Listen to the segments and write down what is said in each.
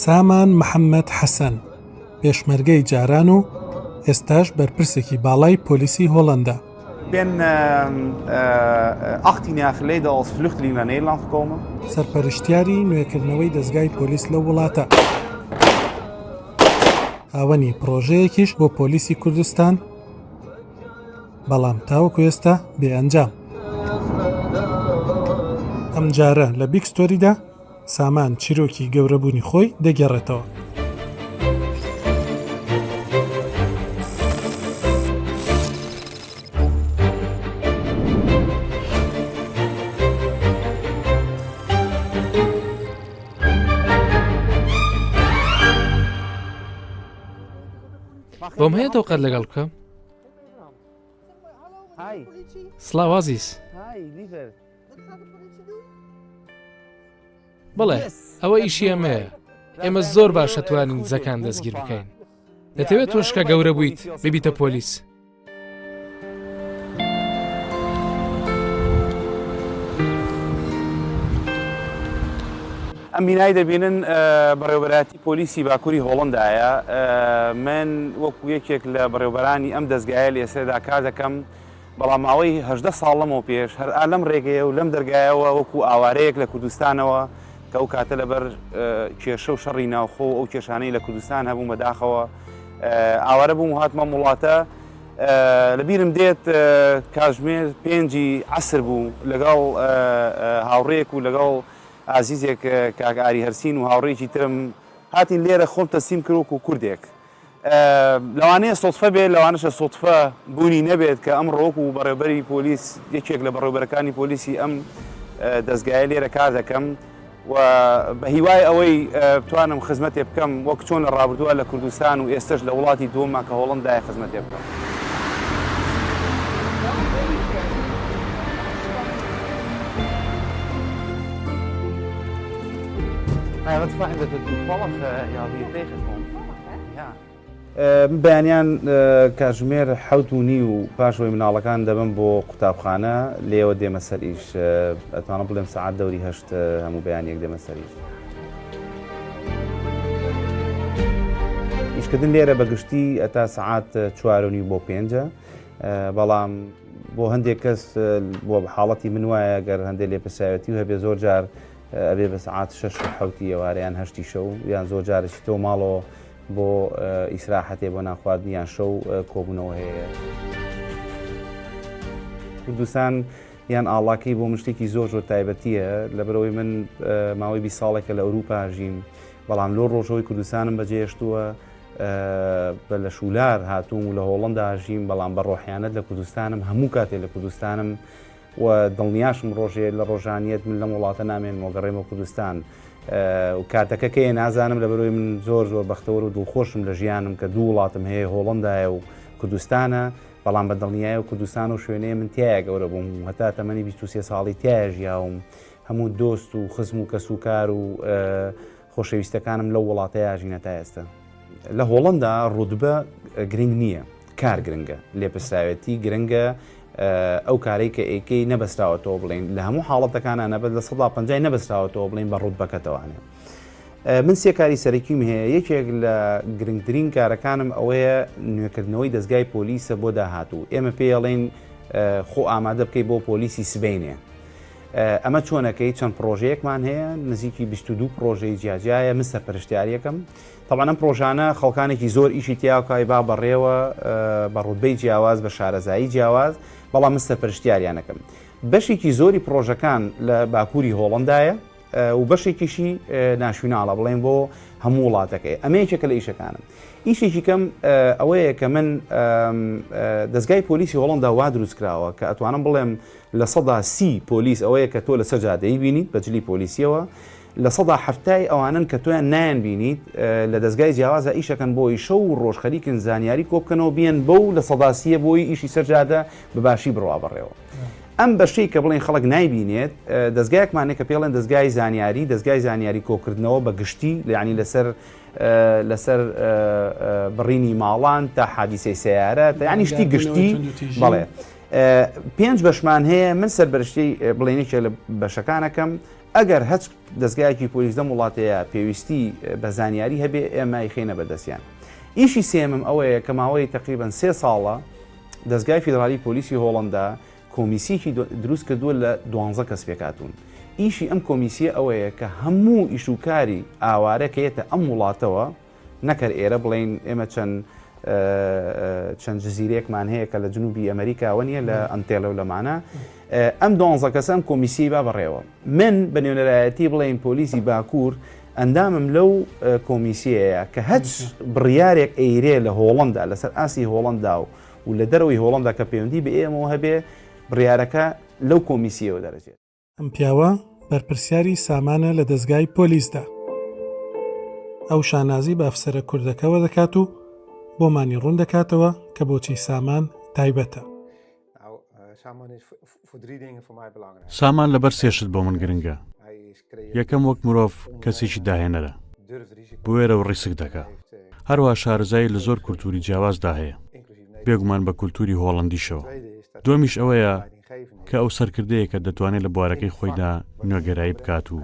سامان محەممەد حەسەن، پێشمەرگەی جاران و ئێستاش بەرپرسێکی باڵای پۆلیسی هۆڵەندا. Ben 18 jaar geleden als vluchteling naar Nederland gekomen. سەرپەرشتیاری نوێکردنەوەی دەزگای پۆلیس لەو وڵاتە. خاوەنی پڕۆژەیەکیش بۆ پۆلیسی کوردستان، بەڵام تاوەکو ئێستا بێ ئەنجام. ئەمجارە لە بیگ ستۆریدا سامان چیرۆکی گەورەبوونی خۆی دەگێڕێتەوە. بۆم هەیە تۆقەت لەگەڵ بکەم؟ سڵاو ئازیز. بەڵێ ئەوە ئیشی ئەمەیە ئێمە زۆر باش ئەتوانین دزەکان دەستگیر بکەین دەتەوێت تۆش کە گەورە بوویت ببیتە پۆلیس. ئەم بینای دەبینن بەڕێوەبەرایەتی پۆلیسی باکووری هۆڵندایە من وەکو یەکێک لە بەڕێوبەرانی ئەم دەستگایە لە ئێستادا کار دەکەم بەڵام ماوەی 18 ساڵ لەمەو پێش هەر ئا لەم ڕێگەیە و لەم دەرگایەوە وەکو ئاوارەیەک لە کوردستانەوە کە ئەو کاتە لەبەر کێشە و شەڕی ناوخۆ و ئەو کێشانەی لە کوردستان هەبووم بەداخەوە ئاوارە بووم و هاتمە وڵاتە لە بیرم دێت کاتژمێر پێنجی عەسر بوو لەگەڵ هاوڕێیەک و لەگەڵ ئازیزێک کاک ئاری هەرسین و هاوڕێیەکی ترم هاتین لێرە خۆم تەسلیم کرد وەکو کوردێک لەوانەیە سوتفە بێت لەوانەشە سوتفە بوونی نەبێت کە ئەمڕۆ وەکو بەڕێوبەری پۆلیس یەکێک لە بەڕێوبەرەکانی پۆلیسی ئەم دەستگایە لێرە کار دەکەم و بە هیوای ئەوەی بتوانم خزمەتێ بکەم وەک چۆن لە ڕابردووە لە کوردستان و ئێستەش لە وڵاتی دووەمما کە هۆڵەندایە خزمەتێ بکەم. Wat fijn dat het toevallig jou hier tegenkomt. Ja. من بەیانیان کاتژمێر حەوت و نیو پاش ئەوەی مناڵەکان دەبەم بۆ قوتابخانە لێوە دێمە سەر ئیش ئەتوانم بڵێم سەعات دەوری هەشت هەموو بەیانیەک دێمە سەر ئیش. ئیشکردن لێرە بە گشتی ئەتا سەعات چوار و نیو بۆ پێنجە بەڵام بۆ هەندێک کەس بۆ حاڵەتی من وایە گەر هەندێک لێپرسراوێتی و هەبێ زۆر جار ئەبێ بە سەعات شەش و حەوتی ئێوارە یان هەشتی شەو یان زۆر جارەچیتەوە ماڵەوە بۆ ئیسراحەتێ بۆ نانخواردن یان شەو کۆبوونەوە هەیە. کوردستان یان ئاڵاکەی بۆ من شتێکی زۆر زۆر تایبەتیە لەبەرئەوەی من ماوەی 20 ساڵێکە لە ئەوروپا ژیم بەڵام لۆ ڕۆژەوەی کوردستانم بەجێهێشتووە بە لە شولار هاتووم و لە هۆڵندا ژیم بەڵام بە ڕۆحیانەت لە کوردستانم هەموو کاتێ لە کوردستانم و دڵنیاشم ڕۆژێ لە ڕۆژانیەت من لەم وڵاتە نامێنمەوە گەڕێمەوە کوردستان و کاتەکە کەیە نازانم لەبەرەوەی من زۆر زۆر بەختەوەر و دڵخۆشم لە ژیانم کە دوو وڵاتم هەیە هۆڵندایە و کوردستانە بەڵام بە دڵنیایە و کوردستان و شوێنەیە من تایە گەورە بووم و هەتا تەمەنی 23 ساڵی تایە ژیاوم هەموو دۆست و خزم و کەس و کار و خۆشەویستەکانم لەو وڵاتەیا ژینە تا ئێستا. لە هۆڵەندا ڕوتبە گرنگ نییە، کار گرنگە، لێپرسراوێتی گرنگە، ئەو کارەی کە ئەیکەی نەبەستراوەتەوە بڵێین لە هەموو حاڵەتەکانا نەبێت لە سەدا پەنجای نەبەستراوەتەوە بڵێین بە ڕوتبەکەتەوانێ. من سێ کاری سەرەکیم هەیە، یەکێک لە گرنگترین کارەکانم ئەوەیە نوێکردنەوەی دەزگای پۆلیسە بۆ داهاتوو، ئێمە پێی ئەڵێین خۆ ئامادە بکەی بۆ پۆلیسی سبەینێ. ئەمە چۆن ئەکەی؟ چەند پڕۆژەیەکمان هەیە، نزیکی 22 پڕۆژەی جیاجیایە، من سەرپەرشتیاریەکەم. تەبعەن ئەم پڕۆژانە خەڵکانێکی زۆر ئیشی تیاکای با بەڕێوە بە ڕوتبەی جیاواز بە شارەزایی جیاواز، بەڵام من سەرپەرشتیاریانەکەم. بەشێکی زۆری پڕۆژەکان لە باکووری هۆڵەندایە و بەشێکیشی ناشیوناڵە بڵێن بۆ هەموو وڵاتەکەی. ئەمە یەکێکە لە ئیشەکانم. ئیشێکی کەم ئەوەیە کە من دەزگای پۆلیسی هۆڵەندا وا دروست کراوە کە ئەتوانم بڵێم 30% پۆلیس ئەوەیە کە تۆ لەسەر جادەی بینیت بە جلی پۆلیسیەوە، لە حەفتای ئەوانەن کە تۆیان نایان بینیت لە دەزگای جیاوازا ئیشەکەن بۆی شەو و ڕۆژ خەریکن زانیاری کۆبکەنەوە بیەن بەو لە سییە بۆی ئیشی سەر جادە بە باشی بڕوا بەڕێوە. ئەم بەشەی کە بڵێن خەڵک نایبینێت دەزگایەکمان هەیە کە پێڵێن دەزگای زانیاری دەزگای زانیاری کۆکردنەوە بە گشتی یعنی لەسەر لەسەر بڕینی ماڵان تا حادیسەی سەیارە تا یعنی شتی گشتی بەڵێ. پێنج بەشمان هەیە من سەربەرشتی بڵێنێکێ لە بەشەکانەکەم ئەگەر هەچ دەستگایەکی پۆلیس لەم وڵاتەیە پێویستی بە زانیاری هەبێ ئێمە ئیخەینە بەردەستیان. ئیشی سێیەمم ئەوەیە کە ماوەی تەقریبەن سێ ساڵە دەزگای فیدرالی پۆلیسی هۆڵەندا کۆمیسیەکی دروست کردووە لە دوانزە کەس پێکهاتوون. ئیشی ئەم کۆمیسیە ئەوەیە کە هەموو ئیش و کاری ئاوارە کە یەتە ئەم وڵاتەوە نەک هەر ئێرە بڵێین ئێمە چەند چەند جززیرەیەکمان هەیە کە لە جنوبی ئەمریکاوە نییە لە ئەنتێلە و لەمانە ئەم دوانزە کەسە ئەم کۆمیسیەی با بەڕێوە من بە نوێنەرایەتی بڵێین پۆلیسی باکوور ئەندامم لەو کۆمیسیەیە کە هەچ بڕیارێک ئەیرێ لە هۆڵندا لەسەر ئاستی هۆڵندا و و لە دەرەوەی هۆڵندا کە پەیوەندی بە ئێمەوە هەبێ بڕیارەکە لەو کۆمیسیەوە دەرەچێت. ئەم پیاوە بەرپرسیاری سامانە لە دەزگای پۆلیسدا. ئەو شانازی بە ئەفسەرە کوردەکەوە دەکات و بۆمانی ڕوون دەکاتەوە کە بۆچی سامان تایبەتە. سامان لەبەر سێ شت بۆ من گرنگە. یەکەم وەک مرۆڤ کەسێکی داهێنەرە، بوێرە و ڕیسک دەکا. هەروەها شارەزایی لە زۆر کولتووری جیاوازدا هەیە، بێگومان بە کولتووری هۆڵەندیشەوە. دووەمیش ئەوەیە کە ئەو سەرکردەیەکە دەتوانێت لە بوارەکەی خۆیدا نوێگەرایی بکات و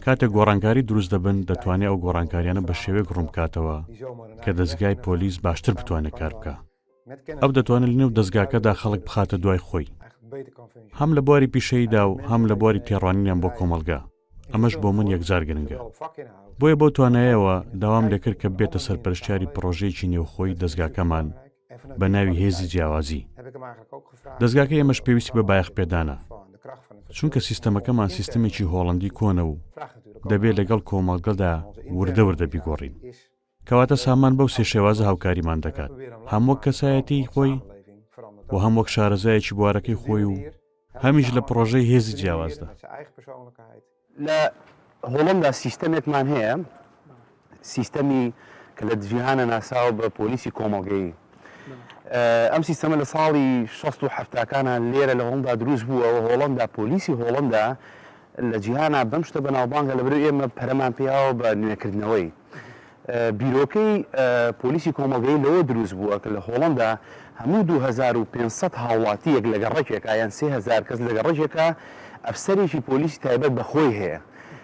کاتێک گۆڕانکاری دروست دەبن دەتوانێت ئەو گۆڕانکاریانە بە شێوەیەک ڕوون بکاتەوە کە دەزگای پۆلیس باشتر بتوانێت کار بکا. ئەو دەتوانێت لەنێو دەزگاکەدا خەڵک بخاتە دوای خۆی، هەم لە بواری پیشەییدا و هەم لە بواری تێڕوانینیان بۆ کۆمەڵگا، ئەمەش بۆ من یەکجار گرنگە. بۆیە بەو توانایەوە داوام لێکرد کە ببێتە سەرپەرشتیاری پڕۆژەیەکی نێوخۆیی دەزگاکەمان بە ناوی هێزی جیاوازی. دەزگاکەی ئێمەش پێویستی بە بایەخپێدانە، چونکە سیستەمەکەمان سیستەمێکی هۆڵەندی کۆنە و دەبێت لەگەڵ کۆمەڵگەدا وردە وردە بیگۆڕین. کەواتە سامان بەو سێ شێوازە هاوکاریمان دەکات، هەم وەک کەسایەتیی خۆی و هەم وەک شارەزایەکی بوارەکەی خۆی و هەمیش لە پڕۆژەی هێزی جیاوازدا. لە هۆڵەندا سیستەمێکمان هەیە، سیستەمی کە لە جیهانە ناسراوە بە پۆلیسی کۆمەڵگەیی. ئەم سیستەمە لە ساڵی شەست و حەفتاکانا لێرە لە هۆڵندا دروست بووە و هۆڵەندا پۆلیسی هۆڵەندا لە جیهانا بەم شتە بەناوبانگە لەبەرئەوەی ئێمە پەرەمان پێیاوە بە نوێکردنەوەی. بیرۆکەی پۆلیسی کۆمەڵگەیی لەوە دروست بووە کە لە هۆڵەندا هەموو 2500 هاوڵاتییەک لە گەڕەکێکا یان 3000 کەس لە گەڕەکێکا ئەفسەرێکی پۆلیسی تایبەت بە خۆی هەیە.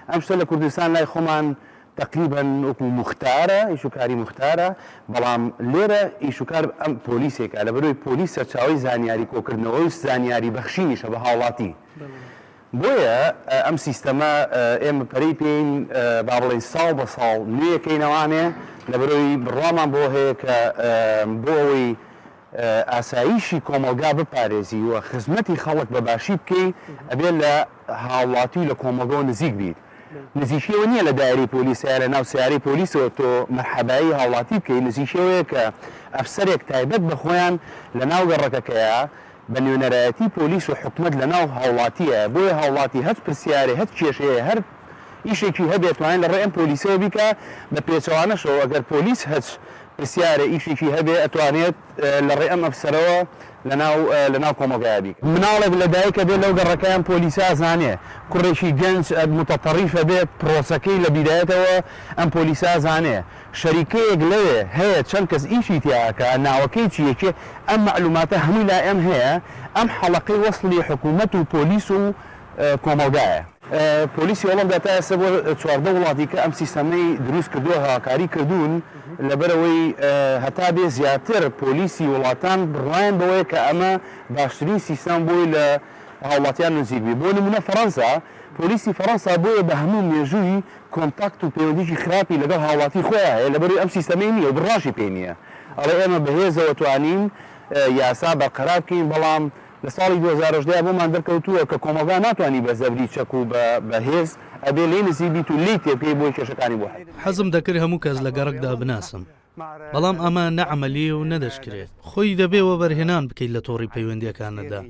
ئەم شتە لە کوردستان لای خۆمان تەقریبەن وەکو موختارە، ئیش و کاری موختارە، بەڵام لێرە ئیش و کار ئەم پۆلیسێکە، لەبەرئەوەی پۆلیس سەرچاوەی زانیاری کۆکردنەوە و زانیاری بەخشینیشە بە هاوڵاتی. بۆیە ئەم سیستەمە ئێمە پەرەی پێین با بڵێین ساڵ بە ساڵ نوێیەکەینەوانێ لەبەرئەوەی بڕوامان بەوە هەیە کە بۆ ئەوەی ئاسایشی کۆمەڵگا بپارێزی و خزمەتی خەڵک بە باشی بکەی ئەبێ لە هاوڵاتی و لە کۆمەڵگەوە نزیک بیت نزیکیەوە نییە لە دایرەی پۆلیس یا لە ناو سەیارەی پۆلیسەوە تۆ مەرحەبایی هاوڵاتی بکەی نزیکیەوەیە کە ئەفسەرێک تایبەت بە خۆیان لە ناو گەڕەکەکەیا بە نوێنەرایەتی پۆلیس و حکومەت لە ناو هاوڵاتیە بۆیە هاوڵاتی هەچ پرسیارێ هەچ کێشەیە هەر ئیشێکی هەبێ توانێ لە ڕێ ئەم پۆلیسەوە بیکا بە پێچەوانەشەوە ئەگەر پۆلیس هەچ پرسیارێ ئیشێکی هەبێ ئەتوانێت لە ڕێ ئەم ئەفسەرەوە لە ناو لە ناو کۆمەڵگایا بیکا. مناڵێک لە دایک ئەبێ لەو گەڕەکە ئەم پۆلیسە ئەزانێ کوڕێکی گەنج متطرف ئەبێت پرۆسەکەی لە بیرایەتەوە ئەم پۆلیسە ئەزانێ شەریکەیەک لەوێ هەیە چەند کەس ئیشی تیا ئەکا ناوەکەی چیە کێ ئەم مەعلوماتە هەمووی لای ئەم هەیە ئەم حەڵەقەی وەسڵی حکومەت و پۆلیس و کۆمەڵگایە. پۆلیسی هۆڵەندا تا ئێستا بۆ 14 وڵاتی کە ئەم سیستەمەی دروست کردووە هاکاری کردوون لەبەرئەوەی هەتا بێ زیاتر پۆلیسی وڵاتان بڕوایان بەوەیە کە ئەمە باشترین سیستەم بۆی لە هاوڵاتیان نزیک بی بۆ نمونە فەڕەنسا پۆلیسی فەڕەنسا بۆیە بە هەموو مێژووی کۆنتاکت و پەیوەندیی خراپی لەگەڵ هاوڵاتی خۆیا هەیە لەبەرئەوەی ئەم سیستەمەی نییە و بڕواشی پێی نییە ئەڵێ ئێمە بەهێزەوە توانیم یاسا بەرقەرار بکەین بەڵام لە ساڵی 2018 بۆمان دەرکەوتووە کە کۆمەڵگا ناتوانی بە زەبری چەک و بە بە هێز ئەبێ لێی نزیک بیت و لێی تێبگەی بۆی کێشەکانی بۆ حەل حەزم دەکرد هەموو کەس لە گەڕەکدا بناسم. بەڵام ئەمە نە عەمەلییە و نە دەشکرێ. خۆی دەبێ وەبەرهێنان بکەیت لە تۆڕی پەیوەندییەکانتدا،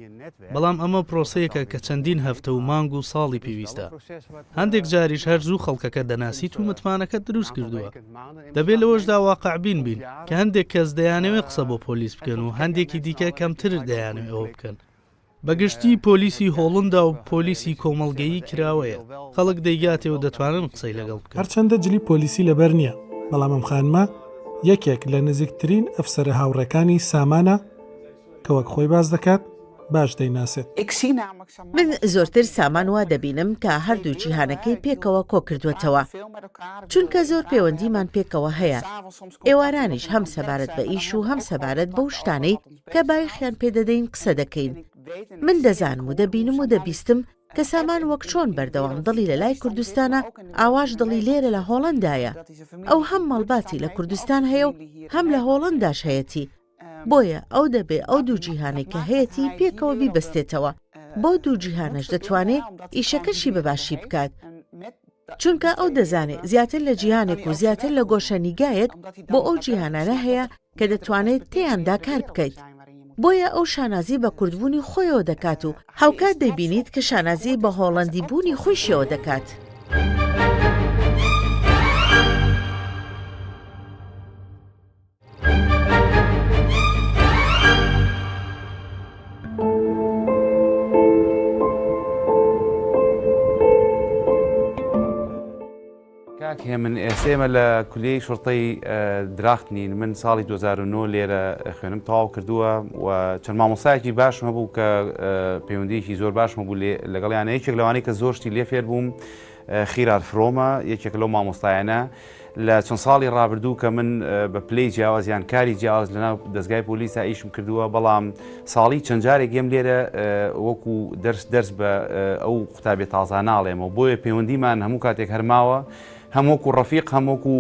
بەڵام ئەمە پرۆسەیەکە کە چەندین هەفتە و مانگ و ساڵی پێویستە. هەندێک جاریش هەر زوو خەڵکەکە دەناسیت و متمانەکەت دروست کردووە. دەبێ لەوەشدا واقعبین بین کە هەندێک کەس دەیانەوێ قسە بۆ پۆلیس بکەن و هەندێکی دیکە کەمتر دەیانەوێ ئەوە بکەن. بە گشتی پۆلیسی هۆڵندا و پۆلیسی کۆمەڵگەیی کراوەیە، خەڵک دەیگاتێ و دەتوانن قسەی لەگەڵ بکەن. هەرچەندە جلی پۆلیسی لەبەر نییە، بەڵام ئەم خانمە یەکێک لە نزیکترین ئەفسەرە هاوڕێکانی سامانە کە وەک خۆی باس دەکات. باش دەیناسێت. من زۆرتر سامان وا دەبینم کە هەردوو جیهانەکەی پێکەوە کۆکردووەتەوە. چونکە زۆر پێوەندیمان پێکەوە هەیە. ئێوارانیش هەم سەبارەت بە ئیش و هەم سەبارەت بەو شتانەی کە بایەخیان پێدەدەین قسە دەکەین. من دەزانم و دەبینم و دەبیستم کە سامان وەک چۆن بەردەوام دڵی لە لای کوردستانە، ئاواش دڵی لێرە لە هۆڵەندایە. ئەو هەم ماڵباتی لە کوردستان هەیە و هەم لە هۆڵەنداش هەیەتی. بۆیە ئەو دەبێ ئەو دوو جیهانەی کە هەیەتی پێکەوە بیبەستێتەوە. بەو دوو جیهانەش دەتوانێ ئیشەکەشی بە باشی بکات. چونکە ئەو دەزانێ زیاتر لە جیهانێک و زیاتر لە گۆشەنیگایەک بۆ ئەو جیهانانە هەیە کە دەتوانێت تێیاندا کار بکەیت. بۆیە ئەو شانازی بە کوردبوونی خۆیەوە دەکات و هاوکات دەیبینیت کە شانازی بە هۆڵەندی بوونی خۆیشیەوە دەکات. کاک هێمن ئێستا ئێمە لە کولیەی شوڕتەی دراخت نین من ساڵی 2009 لێرە خوێنم تەواو کردووە و چەند مامۆستایەکی باشم هەبوو کە پەیوەندیەکی زۆر باشم هەبوو لەگەڵیانە یەکێک لەوانەی کە زۆر شتی لێ فێر بووم خیرار فرۆمە یەکێک لەو مامۆستایانە لە چەند ساڵی ڕابردوو کە من بە پلەی جیاواز یان کاری جیاواز لەناو دەزگای پۆلیسا ئیشم کردووە بەڵام ساڵی چەند جارێک یەم لێرە وەکو دەرس دەرس بە ئەو قوتابیە تازانە ئەڵێمەوە بۆیە پەیوەندیمان هەموو کاتێک هەر ماوە هەم وەکو ڕەفیق هەم وەکو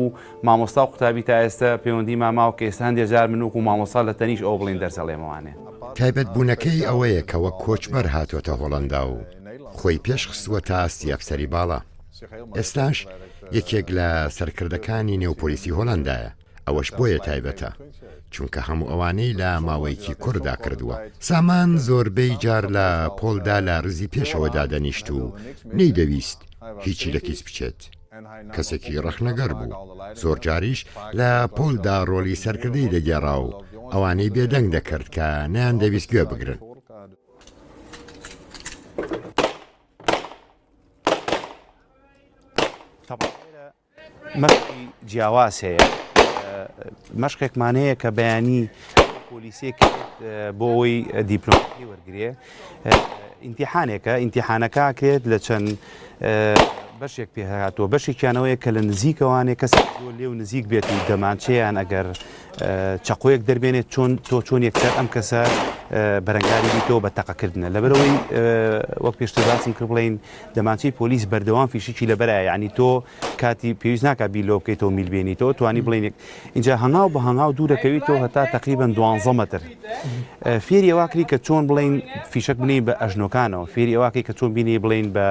مامۆستا و قوتابی تا ئێستا پەیوەندیمان ماوە کە ئێستا هەندێ جار من وەکو مامۆستا لە تەنیش ئەو بڵین دەرس ئەڵێمەوانێ. تایبەتبوونەکەی ئەوەیە کە وەک کۆچبەر هاتۆتە هۆڵەندا و خۆی پێشخستووە تا ئاستی ئەفسەری باڵا. ئێستاش یەکێک لە سەرکردەکانی نێو پۆلیسی هۆڵەندایە، ئەوەش بۆیە تایبەتە، چونکە هەموو ئەوانەی لە ماوەیەکی کورتدا کردووە. سامان زۆربەی جار لە پۆلدا لە رزی پێشەوە دادەنیشت و نەیدەویست هیچی لە کیس بچێت. کەسێکی رەخنەگەر بوو، زۆرجاریش لە پۆلدا رۆڵی سەرکردەی دەگێڕا و ئەوانەی بێدەنگ دەکرد کە نەیاندەویست گوێ بگرن. مەشقی جیاواز هەیە مەشقێکمان هەیە کە بەیانی پۆلیسێک بۆ ئەوەی دیپلۆمەکەی وەرگێ ئینتیحانێکە ئینتیحانەکە کرێت لە چەند بەشێک پێهاتووە بەشێکیانەوەیە کە لە نزیکەوانێ کەس زۆر لێو نزیک بێت و دەمانچەیان ئەگەر چەقۆیەک دەربێنێت چۆن تۆ چۆن یەکسەر ئەم کەسە بەرەنگاری بیتەوە بە تەقەکردنە لەبەرەوەی وەک پێشتر باسم کرد بڵین دەمانچەی پۆلیس بەردەوام فیشکی لەبەرە یعنی تۆ کاتی پێویست ناکات بیر لەوە بکەیتەوە میل بێنیتەوە توانی بڵێن اینجا هەنگاو بە هەنگاو دوورەکەویتەوە هەتا تقریبا دوانزە مەتر فێری ئەوە ئەکری کە چۆن بڵین فیشەک بنی بە ئەژنۆکانەوە فێری ئەوە ئەکەی کە چۆن بینی بڵین بە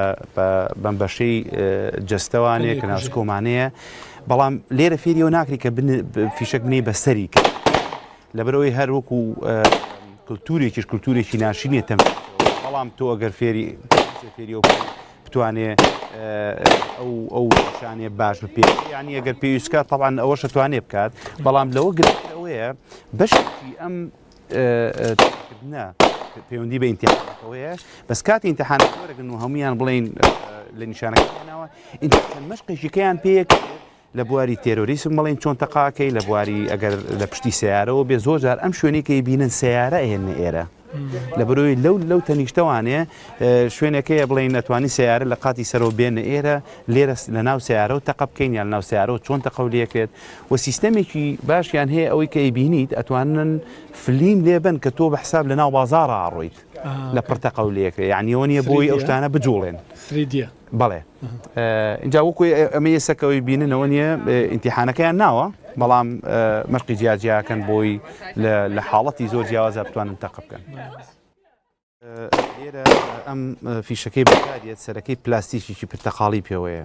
بەم بەشەی جەستەوانێ کە ناسکۆمانەیە بەڵام لێرە فێری ئەوە ناکری کە فیشەک بنی بە سەری کە لەبەرئەوەی هەر وەکو کلتورێکیش کلتورێکی ناشرینە تەم بەڵام تۆ ئەگەر فێری فێری ئەو بتوانێ ئەو ئەو شانێ باش بپێ ینی ئەگەر پێویستکە طبعا ئەوەش توانێ بکات بەڵام لەوە گرنگتر ئەوەیە بەشێکی ئەم کردنە پەیوەندی بە ئینتیحانەکەوەیە بەس کاتی ئینتیحان وەرەگرن و هەمویان بڵین لە نیشانەکانەوە ئینتیحان مەشقێکیکەیان پێیەک لە بواری تێرۆریسم بڵێن چۆن تەقاکەی لە بواری ئەگەر لە پشتی سیارەوە بێ زۆر جار ئەم شوێنی کە بینن سیارە ئەهێنە ئێرە لە بەرەوەی لەو لەو تەنیشتەوانێ شوێنەکەیە بڵێن نەتوانی سیارە لە قاتی سەرەوە بێنە ئێرە لێرە لە ناو سیارە و تەقە بکەین یان ناو سیارەوە چۆن تەقەو لەکرێت و سیستەمێکی باشیان هەیە ئەوەی کە ئەیبینیت ئەتوانن فلیم لێبن کە تۆ بە حساب لە ناو بازاڕ ئاڕۆیت لە پڕ تەقەو لەکرێ یعنی ئەوە نییە بۆی ئەو شتانە بجوڵێن. 3D بەڵێ ئینجا وەکو ئەمە ئێستا کە ئەوی بیننەوە نییە ئیمتیحانەکەیان ناوە بەڵام مەشقی جیاجیاکەن بۆی لە حاڵەتی زۆر جیاوازە بتوانن تەقە بکەن. لێرە ئەم فیشەکەی بەکاریێت سەرەکەی پلاستیکێکی پرتەقاڵی پێوەیە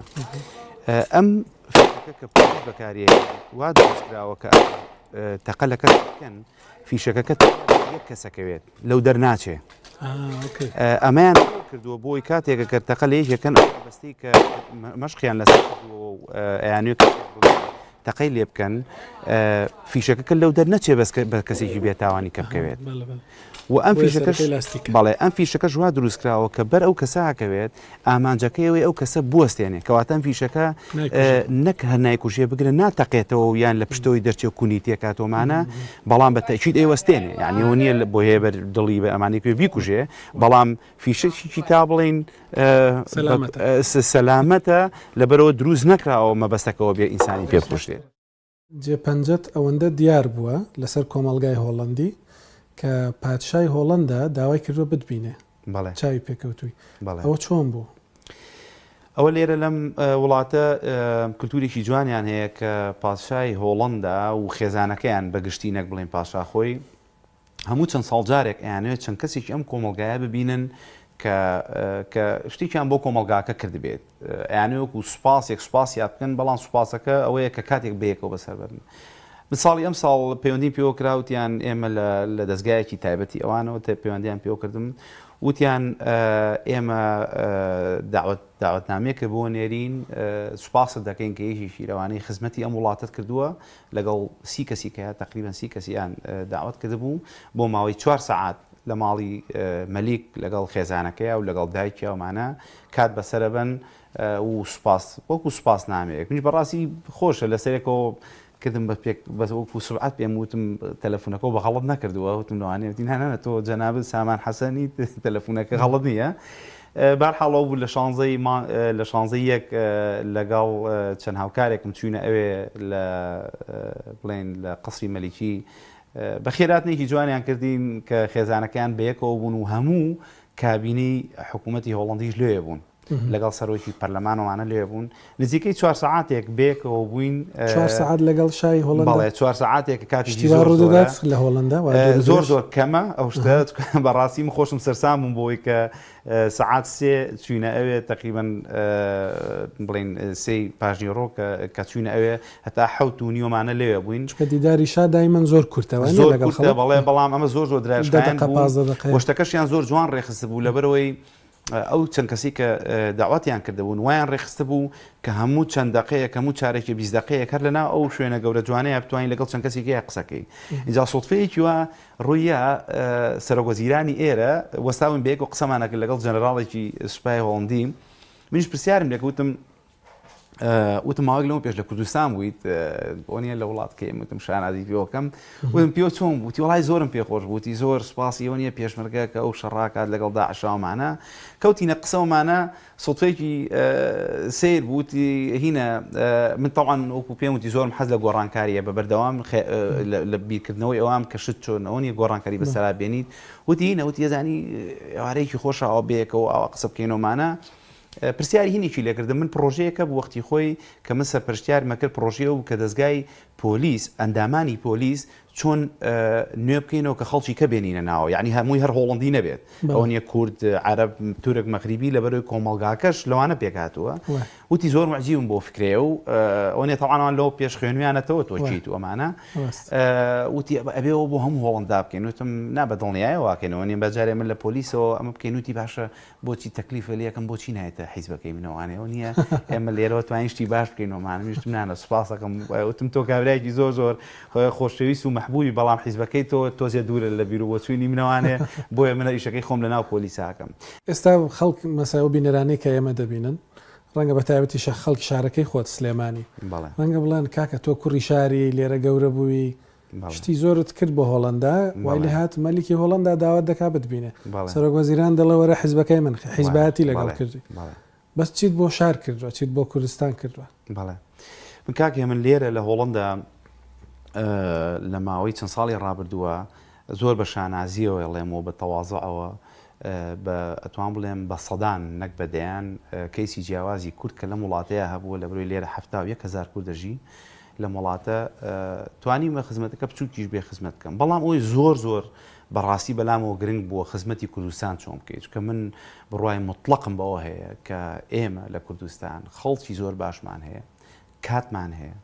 ئەم فیشەکە کە پۆلیس بەکاریێت وا دروستکراوە کە تەقە لە کەس بکەن فیشەکەکە یەک کەسەکەوێت لەو دەرناچێ ئەمەیان کردووە بۆی کاتێکە کە تەقە لە یەکێکەن بەستی کە مەشقیان لەسەر کردووە و ئەیانوێت. تەقەی لێ بکەن فیشەکەکە لەو دەر نەچێ بەس بە کەسێکی بێتاوانی کە بکەوێت و ئەم فیشەکەش بەڵێ ئەم فیشەکەش وا دروست کراوە کە بەر ئەو کەسە ئەکەوێت ئامانجەکەی ئەوەی ئەو کەسە بوەستێنێ کەواتە ئەم فیشەکە نەک هەر نایکوژێ بگرە ناتەقێتەوە و یان لە پشتەوەی دەرچێ و کونی تێکاتۆمانە بەڵام بە تەکیید ئەیوەستێنێ یعنی ئەوە نییە بۆ هەیە بەر دڵی بە ئەمانی کوێ بیکوژێ بەڵام فیشەکێکی تا بڵین سەلامەتە لەبەرەوە دروست نەکراوە مەبەستەکەەوە بێ ئینسانی پێ بکوژێت. جێ پەنجەت ئەوەندە دیار بووە لەسەر کۆمەڵگای هۆڵەندی کە پادشای هۆڵەندا داوای کردووە بتبینێ بەڵێ. چاوی پێکەوتووی بەڵێ. ئەوە چۆن بوو؟ ئەوە لێرە لەم وڵاتە کلتورێکی جوانیان هەیە کە پادشای هۆڵەندا و خێزانەکەیان بە گشتی نەک بڵێین پادشا خۆی هەموو چەند ساڵ جارێک ئەیانەوێت چەند کەسێکی ئەم کۆمەڵگایە ببینن کە کە شتێکیان بۆ کۆمەڵگاکە کردبێت ئەیانەوێت وەکو سوپاسێک سوپاسیان بکەن بەڵام سوپاسەکە ئەوەیە کە کاتێک بەیەکەوە بەسەر بەرن من ساڵی ئەم ساڵ پەیوەندیم پێوە کرا وتیان ئێمە لە لە دەستگایەکی تایبەتی ئەوانەوە پەیوەندیان پێوە کردم وتیان ئێمە داوت داوەتنامەیەکە بۆ نێرین سوپاست دەکەین کە یەکێکی لەوانەی خزمەتی ئەم وڵاتت کردووە لەگەڵ سی کەسی کە تەقریبەن سی کەسیان داوەت کردبوو بۆ ماوەی چوار سەعات لە ماڵی مەلیک لەگەڵ خێزانەکەیا و لەگەڵ دایکیا ومانە کات بەسەرەبەن و سوپاس وەکو سوپاس نامەیەک منیش بەڕاستی خۆشە لەسەرێکەوە کردم بە پێک بەس وەکو سوبعەت پێم وتم تەلەفونەکەو بە غەڵەت نەکردووە وتم لەوانەیە وتی نا نا تۆ جەنابت سامان حەسەنی تەلەفونەکە غەڵەت نییە بارحاڵ ئەو بوو لە شانزەی لە شانزەی یەک لەگەڵ چەند هاوکارێکم چوینە ئەوێ لە بڵێن لە قەسری مەلیکی بەخێراتنێکی جوانیان کردین کە خێزانەکەیان بەیەکەوە بوون و هەموو کابینەی حکوومەتی هۆڵندیش لێ بوون. لەگەڵ سەرۆکی پەرلەمان وانە لێ بوون نزیکەی چوار سەعاتێک بێکەوە بووین چوار سەعات لەگەڵ شای هۆڵندا بەڵێ چوار سەعاتێک کاتێکی شتی وا زۆر ڕوودەدات زۆرە لە هۆڵندا وا دوور و زۆر درێژ زۆر کەمە ئەو شتە بەڕاستی من خۆشم سەرسام بووم بۆی کە سەعات سێ چوینە ئەوێ تقریبا بڵین سێی پاشنیوەڕۆ کە کە چوینە ئەوێ هەتا حەوت و نیوەمانە لەوێ بووین چونکە دیداری شا دایمەن زۆر کورتە وانیە زۆر لەگەڵ کورتە خەڵک بەڵێ بەڵام ئەمە زۆر زۆر دە درێژخایەن دەقە بوو 15 دەقەیە و شتەکەشیان زۆر جوان ڕێکخستبوو لەبەرئەوەی ئەو چەند کەسەی کە دەعوەتیان کردبوون وایان ڕێکخستبوو کە هەموو چەند دەقەیەک هەموو چارەکێ 20 دەقەیەک هەر لەناو ئەو شوێنە گەورە جوانەیە بتوانین لەگەڵ چەند کەسێکی قسە کەین ئینجا سوتفەیەکی وا ڕوویە سەرۆک وەزیرانی ئێرە وەستاون بەیەک و قسەمانە کرد لەگەڵ جەنەراڵێکی سوپای هۆڵندی منیش پرسیارم لێ وتم وتم ماوەیەک لەمە پێش لە کوردستان بوویت بۆ نییە لە وڵات کەیم وتم شانازی پێوەکەم وتم پێوە چۆن بووتی وڵی زۆرم پێخۆش بووتی زۆر سوپاسی ئەوە نییە پێشمەرگە کە ئەو شەڕاکات لەگەڵ داعشاومانە کەوتینە قسەومانە سوتفەیەکی سیر بووتی هینە من تەوان وەکو پێم وتی زۆرم حەز لە گۆڕانکاریە بە بەردەوام لە بیرکردنەوەی ئەوام کە شت چۆن ئەوە نیە گۆڕانکاری بەسەرا بێنیت وتی هینە وتی یەزانی ئێوارەیەکی خۆشە ئەوە بەیەکەوە ئاوا قسە بکەینەوەمانە پرسیاری هینێکی لێکردم من پڕۆژەیەک هەبوو وەختی خۆی کە من سەرپەرشتیارم ئەکرد پڕۆژەی ئەو بوو کە دەزگای پۆلیس ئەندامانی پۆلیس چۆن نوێ بکەینەوە کە خەڵکی کە بێنینە ناوە یعنی هەمووی هەر هۆڵندی نەبێت ئەوە نیە کورد عەرەب تورک مەغریبی لەبەرەوەی کۆمەڵگاکەش لەوانە پێکهاتووە وتی زۆر معجیبم بۆ فکرەیە و ئەوە نیە تەوان ئەوان لەوە پێش خوێنویانەتەوە تۆ چیت و ئەمانە وتی ئەبێەوە بۆ هەموو هۆڵندا بکەین وتم نا بە دڵنیایەوە واکەینەوە نیە بەجارێ من لە پۆلیسەوە ئەمە بکەین وتی باشە بۆچی تەکلیفە لێکەم بۆچی نایەتە حیزبەکەی منەوانێ ئەو نییە ئێمە لێرەوە توانین شتی باش بکەینەوەمانە ویستم نانە سوپاسەکەم وتم تۆ کابرایەکی زۆر زۆر خۆشەویست و مەحبوبی بەڵام حیزبەکەی تۆ تۆزێ دوورە لە بیر و بۆچوونی منەوانێ بۆیە منە ئیشەکەی خۆم لەناو پۆلیساکەم. ئێستا خەڵک مەسەلەن ئەو بینەرانەی کە ئێمە دەبینن ڕەنگە بە تایبەتیش خەڵکی شارەکەی خۆت سلێمانی ڕەنگە بڵێن کاکە تۆ کوڕی شاری لێرە گەورە بووی شتی زۆرت کرد بۆ هۆڵەندا وای لێ هات مەلیکی هۆڵەندا داوات دەکا بتبینێ سەرۆک وەزیران دەڵێ وەرە حیزبەکەی من حیزبایەتی لەگەڵ کردووی بەس چیت بۆ شار کردووە چیت بۆ کوردستان کردووە؟ بەڵێ من کاک هێمن لێرە لە هۆڵەندا لە ماوەی چەند ساڵی ڕابردووە زۆر بە شانازیەوە ئەڵێم و بە تەوازعەوە بە ئەتوان بڵێم بە سەدان نەک بە دەیان کەیسی جیاوازی کورد کە لەم وڵاتەیە هەبووە لە بەرەی لێرە 71 هەزار کورد دەژی لەم وڵاتە توانیمە خزمەتەکە بچووکیش بێ خزمەت بکەم بەڵام ئەوی زۆر زۆر بەڕاستی بەلامەوە گرنگ بووە خزمەتی کوردستان چۆن بکەیت چونکە من بڕوای مطلقم بەوە هەیە کە ئێمە لە کوردستان خەڵکی زۆر باشمان هەیە کاتمان هەیە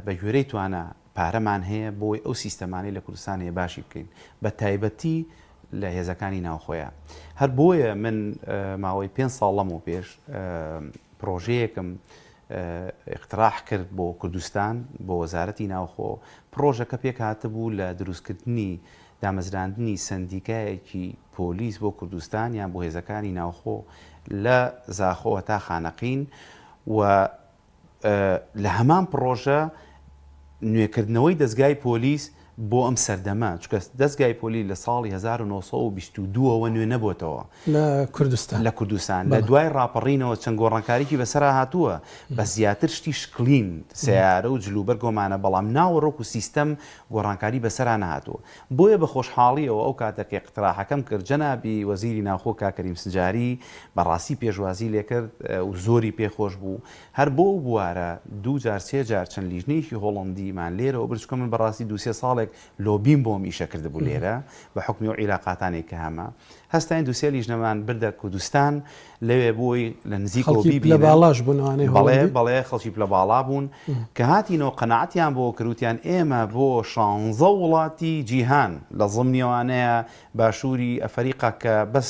بە گوێرەی توانا پارەمان هەیە بۆی ئەو سیستەمانەی لە کوردستان هەیە باشی بکەین بە تایبەتی لە هێزەکانی ناوخۆیە هەر بۆیە من ماوەی پێ ساڵ لەمەو پێش پرۆژەیەکم. ئیقتراح کرد بۆ کوردستان، بۆ وەزارەتی ناوخۆ. پڕۆژەکە پێکهاتبوو لە دروستکردنی دامەزراندنی سەندیکایەکی پۆلیس بۆ کوردستان یان بۆ هێزەکانی ناوخۆ لە زاخۆوە تا خانەقین و لە هەمان پڕۆژە نوێکردنەوەی دەزگای پۆلیس بۆ ئەم سەردەمە، چونکە دەزگای پۆلیس لە ساڵی 1922 ەوە نوێ نەبۆتەوە لە کوردستان. لە کوردستان لە دوای ڕاپەڕینەوە چەند گۆڕانکاریی بەسەرا هاتووە، بەس زیاتر شتی شکڵین، سەیارە و جلوبەرگ ومانە، بەڵام ناوەڕۆک و سیستەم گۆڕانکاری بەسەرا نەهاتووە. بۆیە بە خۆشحاڵییەوە ئەو کاتە کە ئیقتراحەکەم کرد، جەنابی وەزیری ناوخۆ کاک کەریم سنجاری بە ڕاستی پێشوازی لێکرد و زۆری پێ خۆش بوو. هەر بۆ ئەو بوارە دوو جار سێ جار چەند لیژنەیەکی هۆڵەندیمان لێرەوە برد، چونکە من بە ڕاستی دوو سێ ساڵێک لۆبیم بۆ ئەم ئیشە کردبوو لێرە بە حوکمی ئەو عیلاقاتانەی کە هەمە. هەستاین دوو سێ لیژنەمان بردە کوردستان لەوێ بۆی لە نزیکەوە خەڵکی پلە بیبینن. باڵاش بوون ئەوانەی بەڵێ هۆڵەندی؟ بەڵێ خەڵکی پلە باڵا بوون. کە هاتینەوە قەناعەتیان بۆ کرد وتیان ئێمە بۆ شانزە وڵاتی جیهان لە زمنی ئەوانەیە باشووری ئەفەریقا کە بەس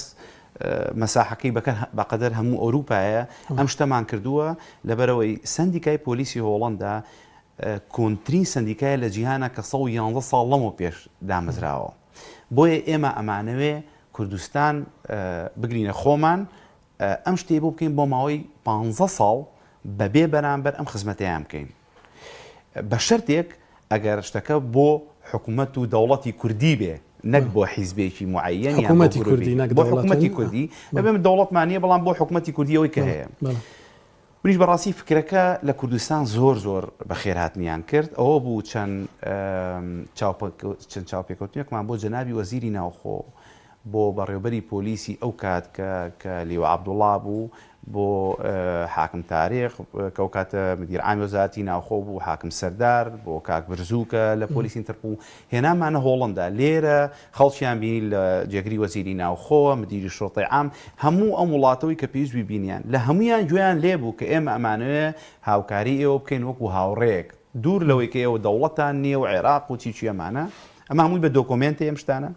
مەساحەکەی بەکەر بەقەدەر هەموو ئەوروپایە ئەم شتەمان کردووە لەبەرئەوەی سەندیکای پۆلیسی هۆڵەندا کۆنترین سەندیکایە لە جیهانا کە 111 ساڵ لەمەو پێش دامەزراوە بۆیە ئێمە ئەمانەوێ کوردستان بگرینە خۆمان ئەم شتەی بۆ بکەین بۆ ماوەی 15 ساڵ بەبێ بەرامبەر ئەم خزمەتەیان بکەین بە شەرتێک ئەگەر شتەکە بۆ حکومەت و دەوڵەتی کوردی بێ نەک بۆ حیزبێکی معەیەن یان بۆ حکومەتی کوردی گروپێکی نەک بۆ دەوڵەت حکومەتی وانیە؟ کوردی بەڵێ. ئەبێ من دەوڵەتمان نییە بەڵام بۆ حکومەتی کوردی ئەوەی کە بەڵێ هەیە بەڵێ. منیش بەڕاستی فکرەکە لە کوردستان زۆر زۆر بەخێرهاتنیان کرد ئەوە بوو چەند چەند چاوپێکەوتنێکمان بۆ جەنابی وەزیری ناوخۆ بۆ بەڕێوبەری پۆلیسی ئەو کات کە کە لیوا عەبدوڵا بوو بۆ حاکم تاریق کە ئەو کاتە مدیر عامی وەزارەتی ناوخۆ بوو حاکم سەردار بۆ کاک برزوو کە لە پۆلیسی ئینتەرپوڵ هێنامانە هۆڵەندا لێرە خەڵکیان بینی لە جێگری وەزیری ناوخۆ مدیری شرطەی عام هەموو ئەم وڵاتەوەی کە پێویست بوو بینیان لە هەموویان گوێیان لێ بوو کە ئێمە ئەمانەوێ هاوکاری ئێوە بکەین وەکو هاوڕێیەک دوور لەوەی کە ئێوە دەوڵەتان نییە و عێراق و چی چی ئەمانە ئەمە هەمووی بە دۆکۆمێنتە ئەم شتانە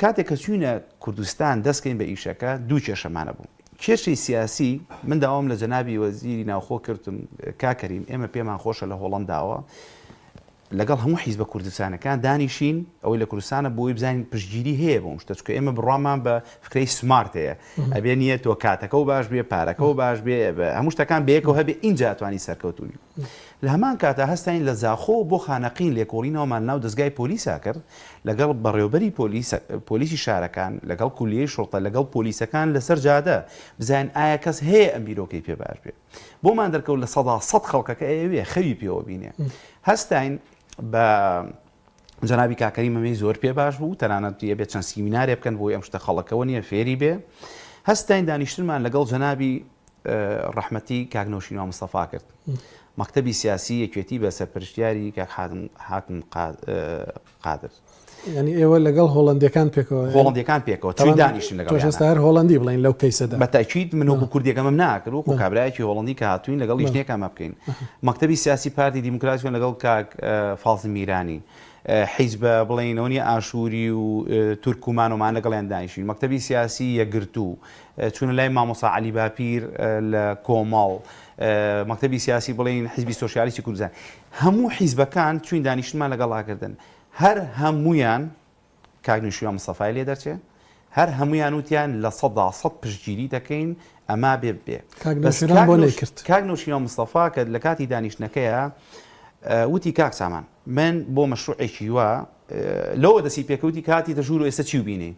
کاتێک کە چووینە کوردستان دەست کەین بە ئیشەکە دوو کێشەمان هەبوو. کێشەی سیاسی، من داوام لە جەنابی وەزیری ناوخۆ کردم کاک کەریم ئێمە پێمان خۆشە لە هۆڵەنداوە لەگەڵ هەموو حیزبە کوردستانەکان دانیشین ئەوەی لە کوردستانە بۆی بزانین پشتگیری هەیە بۆ شتە چونکە ئێمە بڕوامان بە فکرەی سمارت هەیە ئەبێ نییە تۆ کاتەکە و باش بێ پارەکە و باش بێ هەموو شتەکان بەیەکەوە هەبێ ئینجا توانی سەرکەوتووی لە هەمان کاتا هەستاین لە زاخۆ بۆ خانەقین لێکۆڵینەوەمان لەناو دەزگای پۆلیسا کرد لەگەڵ بەڕێوبەری پۆلیس پۆلیسی شارەکان لەگەڵ کولیەی شوڕتە لەگەڵ پۆلیسەکان لەسەر جادە بزانین ئایا کەس هەیە ئەم بیرۆکەی پێ باش بێ بۆمان دەرکەوت 100% خەڵکەکە ئەیەوێ خەوی پێوە بینێ هەستاین بە جەنابی کاک کەریم ئەمەی زۆر پێ باش بوو تەنانەت ئەبێ چەند سیمینارێ بکەن بۆی ئەم شتە خەڵکەوە نییە فێری بێ هەستاین دانیشتنمان لەگەڵ جەنابی ڕەحمەتی کاک نەوشیروان مستەفا کرد مەکتەبی سیاسی یەکێتی بە سەرپەرشتیاری کاک حاکم قادر یعنی ئێوە لەگەڵ هۆڵندیەکان پێکەوە هۆڵندیەکان پێکەوە چوین دانیشتن لەگەڵ تۆش ئێستا هەر هۆڵندی بڵێن لەو کەیسەدا بە تاکید من وەکو کوردێکەمەم ناکرد وەکو کابرایەکی هۆڵندی کە هاتوین لەگەڵ لیژنەیەکەمە بکەین مەکتەبی سیاسی پارتی دیموکراسیۆن لەگەڵ کاک فازڵ میرانی حیزبە بڵێینەوە نیە ئاشووری و تورکمان ومان لەگەڵیان دانیشین مەکتەبی سیاسی یەکگرتوو چوونە لای مامۆستا عەلی باپیر لە کۆمەڵ مەکتەبی سیاسی بڵێین حیزبی سۆسیالیستی کوردستان هەموو حیزبەکان چوین دانیشتمان لەگەڵا کردن هەر هەموویان کاک نوشیروان مستەفای لێ دەرچێ هەر هەموویان وتیان 100% پشتگیری دەکەین ئەما بێ بێ کاک نەوشیروان بۆ نەیکرد کاک نەوشیروان مستەفا کە لە کاتی دانیشتنەکەیە وتی کاک سامان من بۆ مەشروعێکی وا لەوە دەسی پێکەوتی کاتی دەژوور و ئێستا چی بینی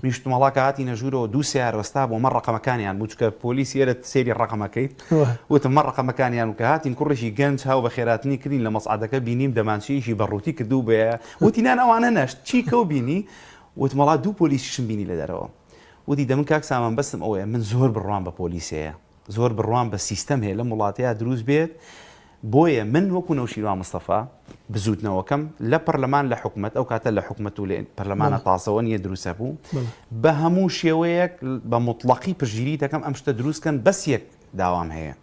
منیش وتم وەڵا کە هاتینە ژوورەوە دوو سەیارە وەستا بوو مە ڕەقەمەکانیان بوو چونکە پۆلیس ئێرە سەیری ڕەقەمەکەیت وتم مە ڕەقەمەکانیان بوو کە هاتین کوڕێکی گەنج هاو بەخێراتنی کردین لە مەسعەدەکە بینیم دەمانچەیەکی بە ڕووتی کردوو بەیە وتی نان ئەوانە نەشت چی کەو بینی وتم وەڵا دوو پۆلیسیشم بینی لە دەرەوە وتی دەمن کاک سامان بەسم ئەوەیە من زۆر بڕوام بە پۆلیس هەیە زۆر بڕوام بە سیستەم هەیە لەم وڵاتەیا دروست بێت بۆیە من وەکو نەوشیروان مستەفا بزوتنەوەکەم لە پەرلەمان لە حکومەت ئەو کاتە لە حکومەت و لە پەرلەمانە تازەوە نییە دروستە بوو بە هەموو شێوەیەک بە مطلقی پشتگیری دەکەم ئەم شتە دروست کەن بەس یەک داوام هەیە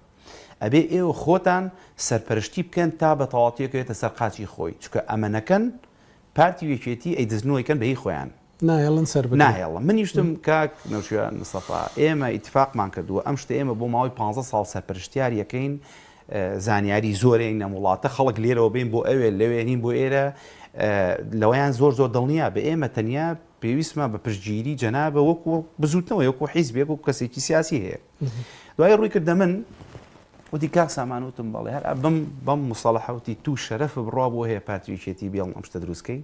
ئەبێ ئێوە خۆتان سەرپەرشتی بکەن تا بە تەواوەتیەکەوێتە سەر قاچی خۆی چونکە ئەمە نەکەن پارتی و یەکێتی ئەیدزنەوەی کەن بە هی خۆیان. ناهێڵن سەر بگرن. ناهێڵن. منیش وتم کاک نەوشیروان مستەفا ئێمە ئیتفاقمان کردووە ئەم شتە ئێمە بۆ ماوەی پانزە ساڵ سەرپەرشتیار یەکەین زانیاری زۆرین لەم وڵاتە خەڵک لێرەوە بین بۆ ئەوێ لەوێ نین بۆ ئێرە لەوەیان زۆر زۆر دڵنیا بە ئێمە تەنیا پێویستمان بە پشتگیری جەنابە وەکو بزوتنەوە وەکو حیزبێک و کەسێکی سیاسی هەیە دوای ڕووی کردە من وتی کاک سامان وتم بەڵێ هەر بەم بەم مستەڵەحە وتی تو شەرەف بڕوا بۆ هەیە پارتی یەکێتی بێڵن ئەم شتە دروستکەی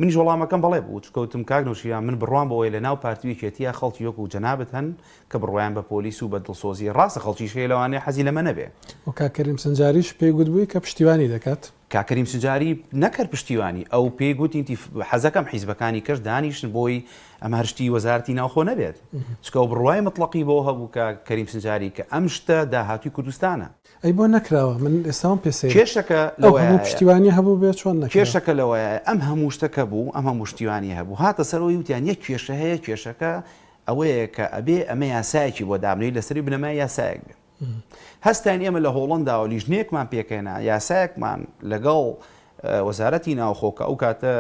منیش وەڵامەکەم بەڵێ بوو، چونکە وتم کاک نەوشیروان من بڕوام بەوەیە لە ناو پارتی و یەکێتییا خەڵکی وەکو جەنابت هەن کە بڕوایان بە پۆلیس و بە دڵسۆزییە، ڕاستە خەڵکیش هەیە لەوانەیە حەزی لەمە نەبێ. وە کاک کەریم سنجاریش پێی گوتبووی کە پشتیوانی دەکات. کاک کەریم سنجاری نەک هەر پشتیوانی، ئەو پێی گوتین تی حەزەکەم حیزبەکانی کەش دانیشن بۆی ئەمە هەر شتی وەزارەتی ناوخۆ نەبێت، چونکە ئەو بڕوای متڵەقی بەوە هەبوو کاک کەریم سنجاری کە ئەم شتە داهاتووی کوردستانە. ئەی بۆ نەکراوە من ئێستاوم پێ سەیرە کێشەکە ئەو هەموو پشتیوانیە هەبوو بێ چۆن نەکراوە؟ کێشەکە لەوەیە ئەم هەموو شتە کە بوو ئەم هەموو شتیوانیە هەبوو هاتە سەرەوەی وتیان یەک کێشە هەیە کێشەکە ئەوەیە کە ئەبێ ئەمە یاسایەکی بۆ دابنێی لەسەری بنەمای یاسایەک بێ هەستاین ئێمە لە هۆڵەنداوە لیژنەیەکمان پێکهێنا یاسایەکمان لەگەڵ وەزارەتی ناوخۆ کە ئەو کاتە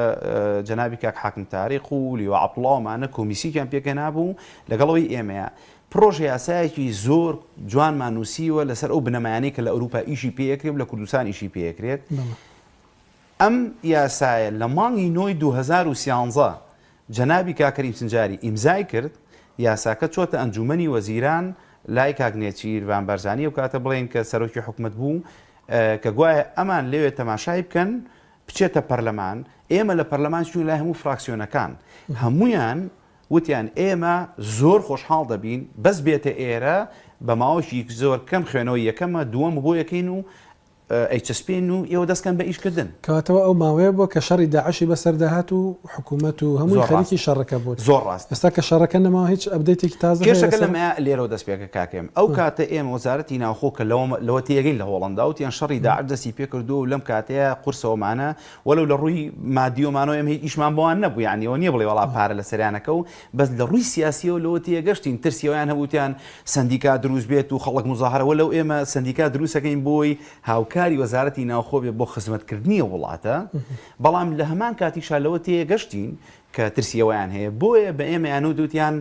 جەنابی کاک حاکم تاریق و لیوا عەبدوڵاومانە کۆمیسیکیان پێکهێنابوو لەگەڵەوەی ئێمەیە پڕۆژە یاسایەکی زۆر جوانمان نووسیوە لەسەر ئەو بنەمایانەی کە لە ئەوروپا ئیشی پێ ئەکرێت و لە کوردستان ئیشی پێ ئەکرێت. ئەم یاسایە لە مانگی نۆی 2013 جەنابی کاک کەریم سنجاری ئیمزای کرد، یاساکە چۆتە ئەنجوومەنی وەزیران لای کاک نێچیرڤان بارزانی ئەو کاتە بڵێین کە سەرۆکی حکومەت بوو کە گوایە ئەمان لەوێ تەماشای بکەن بچێتە پەرلەمان، ئێمە لە پەرلەمان چووین لای هەموو فراکسیۆنەکان هەموویان وتیان ئێمە زۆر خۆشحاڵ دەبین بەس بێتە ئێرە بە ماوەیەکی زۆر کەم خوێنەوەی یەکەمە دووەم بۆ یەکەین و ئەیچەسپێن و ئێوە دەستکەن بە ئیشکردن. کەواتەوە ئەو ماوەیە بووە کە شەڕی داعشی بەسەردا هات و حکوومەت و هەمووی خەریکی شەڕەکە بوون. زۆر ڕاستە. ئێستا کە شەڕەکە نەماوە هیچ update ێکی تازە هەیە کێشەکە لەسەر؟ لەمەیا لێرەوە دەست پێکە کاک هێمن. ئەو کاتە ئێمە وەزارەتی ناوخۆ کە لەوە لەوە تێگەین لە هۆڵەندا وتیان شەڕی داعش دەستی پێکردووە و لەم کاتەیا قورسەوەمانە وەلەو لە ڕووی مادییەوەمانەوە ئێمە هیچ ئیشمان بەوان نەبوو یانی ئەوە نییە بڵێ وەڵا پارە لەسەریانەکە و بەس لە ڕووی سیاسییەوە لەوە تێگەشتین ترسی ئەویان هەبوو وتیان سەندیکا دروست بێت و خەڵک موزاهەرە وەلەو ئێمە سەندیکا دروست ئەکەین بۆی هاوکاری وەزارەتی ناوخۆ بێ بۆ خزمەتکردنی ئەو وڵاتە بەڵام لە هەمان کاتیشا لەوە تێگەشتین کە ترسی ئەوەیان هەیە بۆیە بە ئێمەیان وت وتیان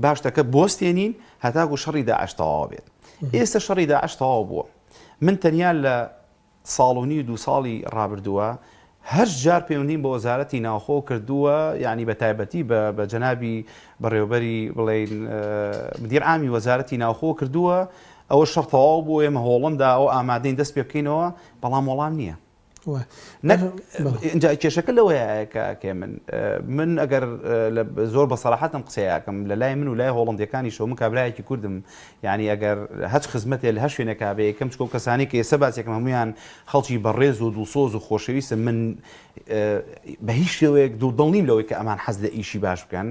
باشتەکە بۆستێنین هەتاکو شەڕی داعش تەواو بێت ئێستا شەڕی داعش تەواو بووە من تەنیا لە ساڵ و نیو دوو ساڵی ڕابردووە هەشت جار پەیوەندیم بە وەزارەتی ناوخۆ کردووە یانی بە تایبەتی بە بە جەنابی بەڕێوەبەری بڵێین مدیر عامی وەزارەتی ناوخۆ کردووە ئەوە شەڕ تەواو بوو ئێمە هۆڵندا ئەو ئامادەین دەست پێ بکەینەوە بەڵام وەڵام نییە. نەک ئینجا کێشەکە لەوەیە کە کێ من من ئەگەر زۆر بە سەراحەتم قسەیەکەم لە لای من و لای هۆڵندیەکانیشەوە من کابرایەکی کوردم یانی ئەگەر هەچ خزمەتێ لە هەر شوێنێکا بێ یەکەم چکۆ کەسانی کە ئێستا باسێکم هەموویان خەڵکی بەڕێز و دڵسۆز و خۆشەویستن من بە هیچ شێوەیەک دوودڵ نیم لەوەی کە ئەمان حەز لە ئیشی باش بکەن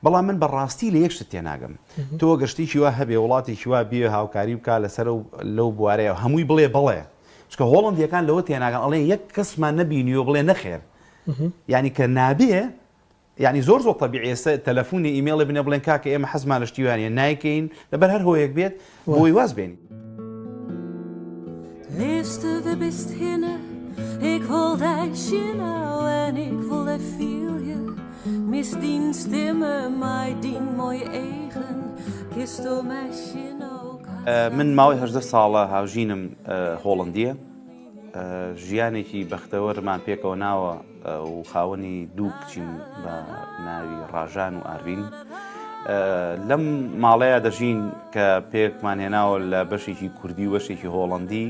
بەڵام من بەڕاستی لە یەک شت تێناگەم تۆ گەشتێکی وا هەبێ وڵاتێکی وا بێ هاوکاری بکا لەسەر و لەو بوارەیە هەمووی بڵێ بەڵێ چکە هۆڵندیەکان لەوە تێناگەن ئەڵێ یەک کەسمان نەبینیوە بڵێ نەخێر یعنی کە نابێ یانی زۆر زۆر تەبیعیە ئێستا تەلەفونێ ئیمێڵێ بنێ بڵێن کاکە ئێمە حەزمان لە شتی وانیە نایکەین لەبەر هەر هۆیەک بێت بۆی واز بێنین. Leafste wêr bist hinne Ik wol dy sjen en ik wol dy fielje Mis dyn stimme mei dyn moaie eagen Kinsto my sjen ook من ماوەی 18 ساڵە هاوژینم هۆڵندیە ژیانێکی بەختەوەرمان پێکەوە ناوە و خاوەنی دوو کچین بە ناوی ڕاژان و ئاروین. لەم ماڵەیە دەژین کە پێکمان هێناوە لە بەشێکی کوردی و بەشێکی هۆڵەندی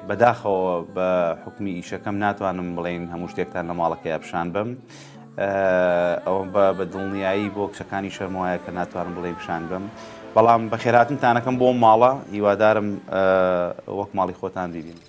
بەداخەوە بە حکمی ئیشەکەم ناتوانم بڵێن هەموو شتێکتان لە ماڵەکەی پیشان بم ئەوە بە بە دڵنیایی بۆ کچەکانی شەرموایە کە ناتوانم بڵێ پیشان بم بەڵام بەخێراتنتانەکەم بۆ ماڵە هیوادارم وەک ماڵی خۆتان بیبین.